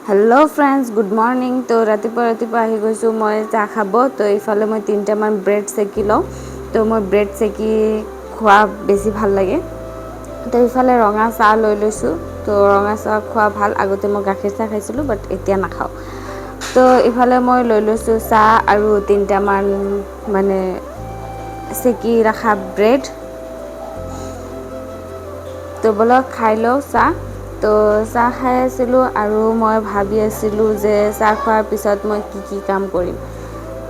Hello' friends, good morning. তো ৰাতিপুৱা ৰাতিপুৱা আহি গৈছোঁ মই চাহ খাব। তো ইফালে মই তিনিটামান ব্ৰেড চেকি লওঁ। তো মই ব্ৰেড চেকি খোৱা বেছি ভাল লাগে। তো ইফালে ৰঙা চাহ লৈ লৈছোঁ। তো ৰঙা চাহ খোৱা ভাল। আগতে মই গাখীৰ চাহ খাইছিলোঁ, বাট এতিয়া নাখাওঁ। তো ইফালে মই লৈ লৈছোঁ চাহ আৰু তিনিটামান মানে চেকি ৰখা ব্ৰেড। তো ব'লক খাই লওঁ চাহ। তো চাহ খাই আছিলোঁ আৰু মই ভাবি আছিলোঁ যে চাহ খোৱাৰ পিছত মই কি কি কাম কৰিম।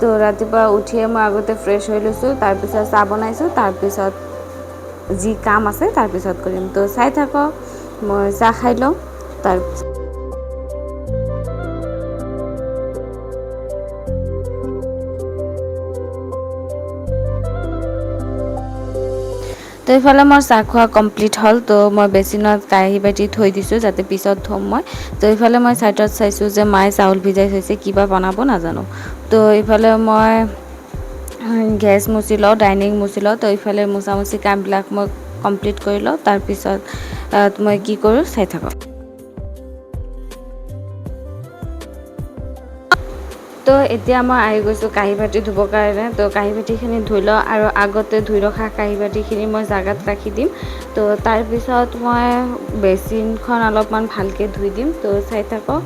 তো ৰাতিপুৱা উঠিয়ে মই আগতে ফ্ৰেছ হৈ লৈছোঁ, তাৰপিছত চাহ বনাইছোঁ, তাৰপিছত যি কাম আছে তাৰপিছত কৰিম। তো চাই থাকক, মই চাহ খাই লওঁ তাৰপিছত। তো ইফালে মোৰ চাহ খোৱা কমপ্লিট হ'ল। তো মই বেচিনত কাঁহী বাতি থৈ দিছোঁ যাতে পিছত ধুম মই। তো ইফালে মই ছাইডত চাইছোঁ যে মায়ে চাউল ভিজাই থৈছে, কিবা বনাব নাজানো। তো ইফালে মই গেছ মুচি লওঁ, ডাইনিং মুচি লওঁ। তো ইফালে মোচামুচি কামবিলাক মই কমপ্লিট কৰি লওঁ, তাৰপিছত মই কি কৰোঁ চাই থাকক। তো এতিয়া মই আহি গৈছোঁ কাঁহী বাতি ধুবৰ কাৰণে। তো কাঁহী বাতিখিনি ধুই লওঁ আৰু আগতে ধুই ৰখা কাঁহী বাতিখিনি মই জাগাত ৰাখি দিম। তো তাৰপিছত মই বেচিনখন অলপমান ভালকৈ ধুই দিম। তো চাই থাকক।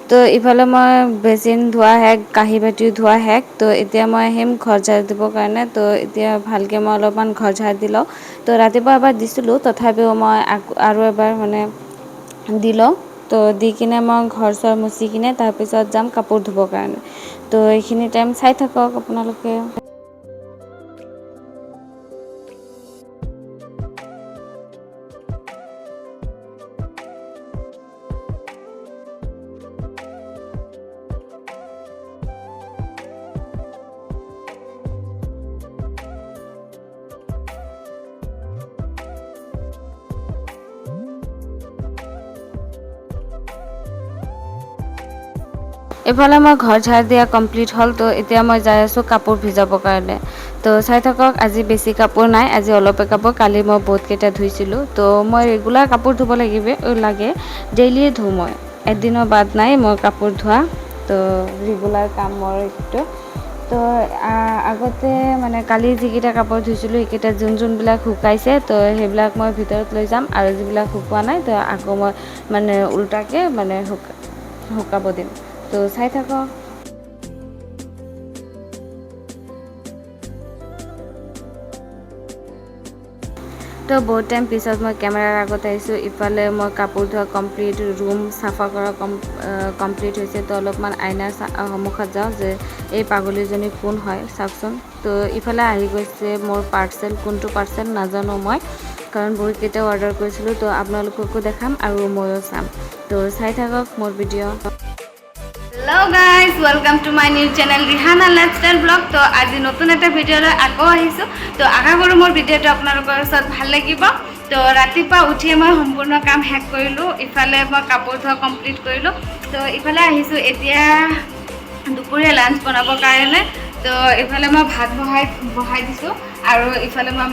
তো ইফালে মই বেচিন ধোৱা শেষ, কাঁহী বাতি ধোৱা শেষ। তো এতিয়া মই আহিম ঘৰ ঝাড় দিবৰ কাৰণে। তো এতিয়া ভালকৈ মই অলপমান ঘৰ ঝাড় দি লওঁ। তো ৰাতিপুৱা এবাৰ দিছিলোঁ, তথাপিও মই আৰু এবাৰ মানে দি লওঁ। তো দি কিনে মই ঘৰ চৰ মুচি কিনে তাৰপিছত যাম কাপোৰ ধুবৰ কাৰণে। তো এইখিনি টাইম চাই থাকক আপোনালোকে। এইফালে মই ঘৰ ঝাড় দিয়া কমপ্লিট হ'ল। তো এতিয়া মই যাই আছোঁ কাপোৰ ভিজাবৰ কাৰণে। তো চাই থাকক, আজি বেছি কাপোৰ নাই, আজি অলপে কাপোৰ। কালি মই বহুতকেইটা ধুইছিলোঁ। তো মই ৰেগুলাৰ কাপোৰ ধুব লাগে, ডেইলিয়ে ধুওঁ মই, এদিনো বাদ নাই মই কাপোৰ ধোৱা। তো ৰেগুলাৰ কাম মোৰ এইটো। তো আগতে মানে কালি যিকেইটা কাপোৰ ধুইছিলোঁ সেইকেইটা যোনবিলাক শুকাইছে তো সেইবিলাক মই ভিতৰত লৈ যাম, আৰু যিবিলাক শুকোৱা নাই তো আকৌ মই মানে উল্টাকৈ মানে শুকাব দিম। তো চাই থাকক। তো বহুত টাইম পিছত মই কেমেৰাৰ আগত আহিছোঁ। ইফালে মই কাপোৰ ধোৱা কমপ্লিট, ৰুম চাফা কৰা কমপ্লিট হৈছে। তো অলপমান আইনাৰ সন্মুখত যাওঁ যে এই পাগলীজনী কোন হয় চাওকচোন। তো ইফালে আহি গৈছে মোৰ পাৰ্চেল, কোনটো পাৰ্চেল নাজানো মই, কাৰণ বহুতকেইটা অৰ্ডাৰ কৰিছিলোঁ। তো আপোনালোককো দেখাম আৰু ময়ো চাম। তো চাই থাকক মোৰ video. Hello guys, welcome to my new channel Rihana lifestyle blog. তো আজি নতুন এটা ভিডিঅ'লৈ আকৌ আহিছোঁ। তো আশা কৰোঁ মোৰ ভিডিঅ'টো আপোনালোকৰ ওচৰত ভাল লাগিব। তো ৰাতিপুৱা উঠিয়ে মই সম্পূৰ্ণ কাম শেষ কৰিলোঁ, ইফালে মই কাপোৰ ধোৱা কমপ্লিট কৰিলোঁ। তো ইফালে আহিছোঁ এতিয়া দুপৰীয়া লাঞ্চ বনাবৰ কাৰণে। তো ইফালে মই ভাত বহাই দিছোঁ আৰু ইফালে মই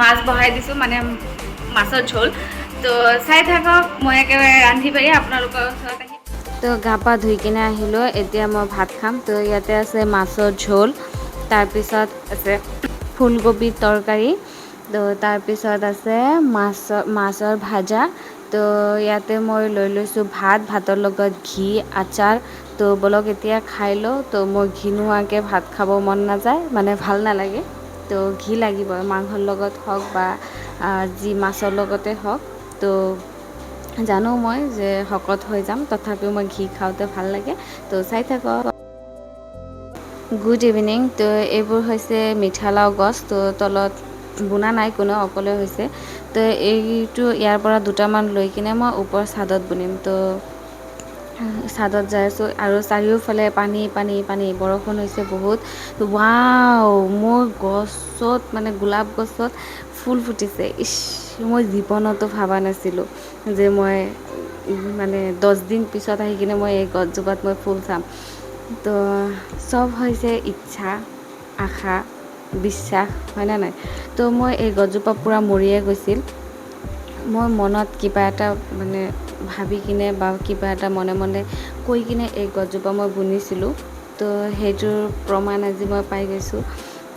মাছ বহাই দিছোঁ, মানে মাছৰ ঝোল। তো চাই থাকক, মই একেবাৰে ৰান্ধি বাঢ়ি আপোনালোকৰ ওচৰত আহিম। তো গা পা ধুই কিনে আহিলোঁ, এতিয়া মই ভাত খাম। তো ইয়াতে আছে মাছৰ ঝোল, তাৰপিছত আছে ফুলকবিৰ তৰকাৰী, তো তাৰপিছত আছে মাছৰ ভাজা। তো ইয়াতে মই লৈ লৈছোঁ ভাত, ভাতৰ লগত ঘি, আচাৰ। তো ব'লক এতিয়া খাই লওঁ। তো মই ঘি নোহোৱাকৈ ভাত খাব মন নাযায়, মানে ভাল নালাগে। তো ঘি লাগিব, মাংসৰ লগত হওক বা যি মাছৰ লগতে হওক। তো জানো মই যে শকত হৈ যাম, তথাপিও মই ঘি খাওঁতে ভাল লাগে। তো চাই থাকক। Good evening. তো এইবোৰ হৈছে মিঠালাও গছ। তো তলত বুনা নাই কোনো, অকলে হৈছে। তো এইটো ইয়াৰ পৰা দুটামান লৈ কিনে মই ওপৰ চাদত বুনিম। তো চাদত যাই আছোঁ আৰু চাৰিওফালে পানী পানী পানী, বৰষুণ হৈছে বহুত। ৱাও, মোৰ গছত মানে গোলাপ গছত ফুল ফুটিছে। ইছ, মই জীৱনতো ভবা নাছিলোঁ যে মই মানে 10 দিন পিছত আহি কিনে মই এই গছজোপাত মই ফুল চাম। তো চব হৈছে ইচ্ছা, আশা, বিশ্বাস, হয়নে নাই? তো মই এই গছজোপা পূৰা মৰিয়ে গৈছিল। মই মনত কিবা এটা মানে ভাবি কিনে বা কিবা এটা মনে মনে কৈ কিনে এই গছজোপা মই বুনিছিলোঁ। তো সেইটোৰ প্ৰমাণ আজি মই পাই গৈছোঁ।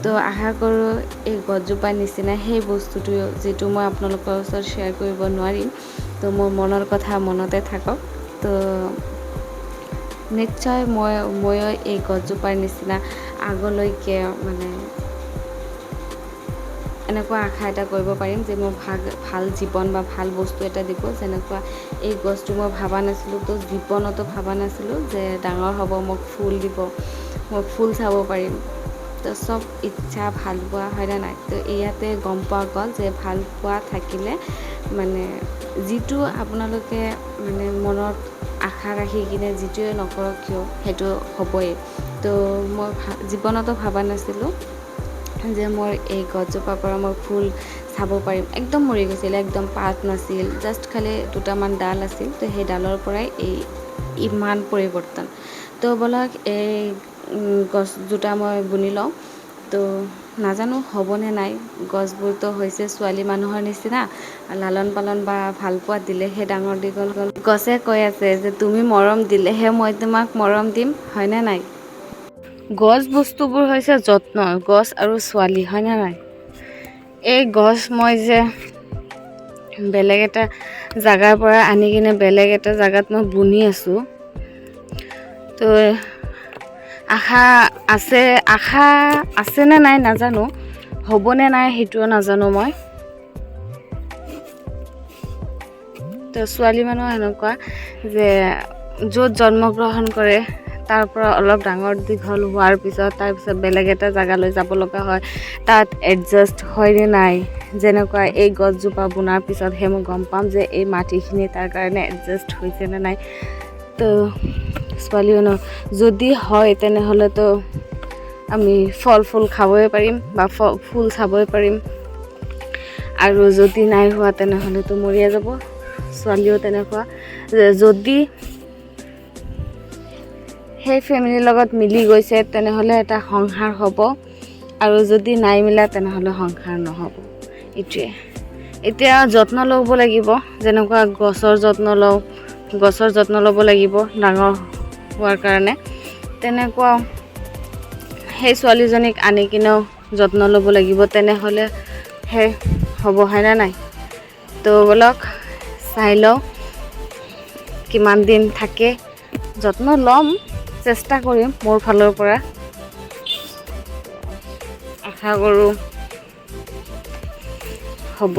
তো আশা কৰোঁ এই গছজোপাৰ নিচিনা সেই বস্তুটো, যিটো মই আপোনালোকৰ ওচৰত শ্বেয়াৰ কৰিব নোৱাৰিম, তো মোৰ মনৰ কথা মনতে থাকক। তো নিশ্চয় ময়ো এই গছজোপাৰ নিচিনা আগলৈকে মানে এনেকুৱা আশা এটা কৰিব পাৰিম যে মোক ভাল ভাল জীৱন বা ভাল বস্তু এটা দিব। যেনেকুৱা এই গছটো মই ভবা নাছিলোঁ, তো জীৱনতো ভবা নাছিলোঁ যে ডাঙৰ হ'ব, মোক ফুল দিব, মই ফুল চাব পাৰিম। তো চব ইচ্ছা, ভাল পোৱা, হয়নে নাই? তো ইয়াতে গম পোৱা গ'ল যে ভাল পোৱা থাকিলে মানে যিটো আপোনালোকে মানে মনত আশা ৰাখি কিনে যিটোৱে নকৰক কিয়, সেইটো হ'বই। তো মই জীৱনতো ভবা নাছিলোঁ যে মোৰ এই গছজোপাৰ পৰা মই ফুল চাব পাৰিম। একদম মৰি গৈছিল, একদম পাত নাছিল, জাষ্ট খালি দুটামান ডাল আছিল। তো সেই ডালৰ পৰাই এই ইমান পৰিৱৰ্তন। তো ব'লক, এই গছ দুটা মই বুনি লওঁ। তো নাজানো হ'বনে নাই। গছবোৰতো হৈছে ছোৱালী মানুহৰ নিচিনা, লালন পালন বা ভাল পোৱা দিলেহে ডাঙৰ দীঘল। গছে কৈ আছে যে তুমি মৰম দিলেহে মই তোমাক মৰম দিম, হয়নে নাই? গছ বস্তুবোৰ হৈছে যত্ন, গছ আৰু ছোৱালী, হয়নে নাই? এই গছ মই যে বেলেগ এটা জাগাৰ পৰা আনি কিনে বেলেগ এটা জাগাত মই বুনি আছোঁ, তো আশা আছে, আশা আছেনে নাই নাজানো, হ'বনে নাই সেইটোও নাজানো মই। তো ছোৱালী মানুহ সেনেকুৱা যে য'ত জন্মগ্ৰহণ কৰে, তাৰ পৰা অলপ ডাঙৰ দীঘল হোৱাৰ পিছত, তাৰপিছত বেলেগ এটা জেগালৈ যাব লগা হয়। তাত এডজাষ্ট হয়নে নাই, যেনেকুৱা এই গছজোপা বুনাৰ পিছতহে মই গম পাম যে এই মাটিখিনি তাৰ কাৰণে এডজাষ্ট হৈছে নে নাই। তো ছোৱালী মানুহ যদি হয়, তেনেহ'লেতো আমি ফল ফুল খাবই পাৰিম বা ফুল চাবই পাৰিম। আৰু যদি নাই হোৱা, তেনেহ'লেতো মৰিয়ে যাব। ছোৱালীও তেনেকুৱা যে যদি সেই ফেমিলিৰ লগত মিলি গৈছে, তেনেহ'লে এটা সংসাৰ হ'ব আৰু যদি নাই মিলা, তেনেহ'লে সংসাৰ নহ'ব। এইটোৱে এতিয়া যত্ন ল'ব লাগিব, যেনেকুৱা গছৰ যত্ন লওঁ, গছৰ যত্ন ল'ব লাগিব ডাঙৰ হোৱাৰ কাৰণে, তেনেকুৱা সেই ছোৱালীজনীক আনি কিনেও যত্ন ল'ব লাগিব, তেনেহ'লে সেই হ'ব, হয়নে নাই? তো ব'লক, চাই লওঁ কিমান দিন থাকে। যত্ন ল'ম, চেষ্টা কৰিম মোৰ ফালৰ পৰা। আশা কৰোঁ হ'ব।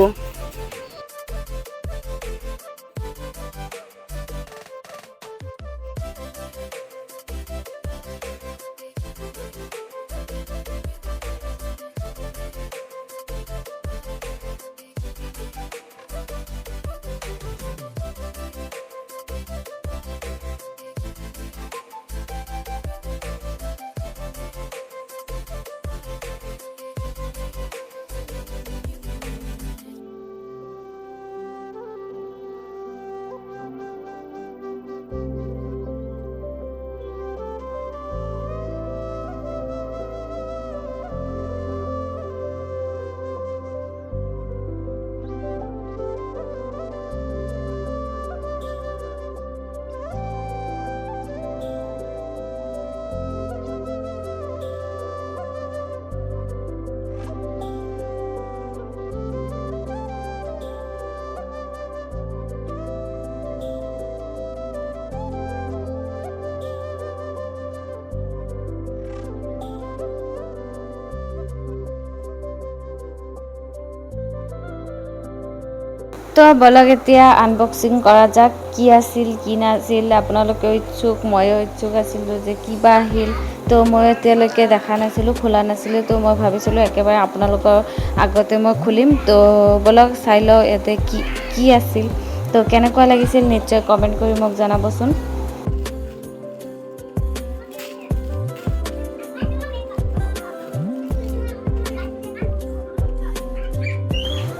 তো ব'লক, এতিয়া আনবক্সিং কৰা যাক। কি আছিল, কি নাছিল, আপোনালোকেও ইচ্ছুক, ময়ো ইচ্ছুক আছিলোঁ যে কিবা আহিল। তো মই এতিয়ালৈকে দেখা নাছিলোঁ, খোলা নাছিলোঁ। তো মই ভাবিছিলোঁ একেবাৰে আপোনালোকৰ আগতে মই খুলিম। তো ব'লক চাই লওঁ ইয়াতে কি কি আছিল। তো কেনেকুৱা লাগিছিল নিশ্চয় কমেণ্ট কৰি মোক জনাবচোন।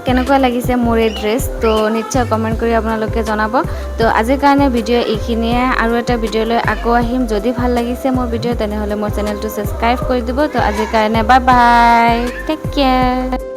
কেনেকুৱা লাগিছে মোৰ এই ড্ৰেছ, তো নিশ্চয় কমেণ্ট কৰি আপোনালোকে জনাব। তো আজিৰ কাৰণে ভিডিঅ' এইখিনিয়ে, আৰু এটা ভিডিঅ' লৈ আকৌ আহিম। যদি ভাল লাগিছে মোৰ ভিডিঅ' তেনেহ'লে মোৰ চেনেলটো ছাবস্ক্ৰাইব কৰি দিব। তো আজিৰ কাৰণে বাই বাই, টেক কেয়াৰ।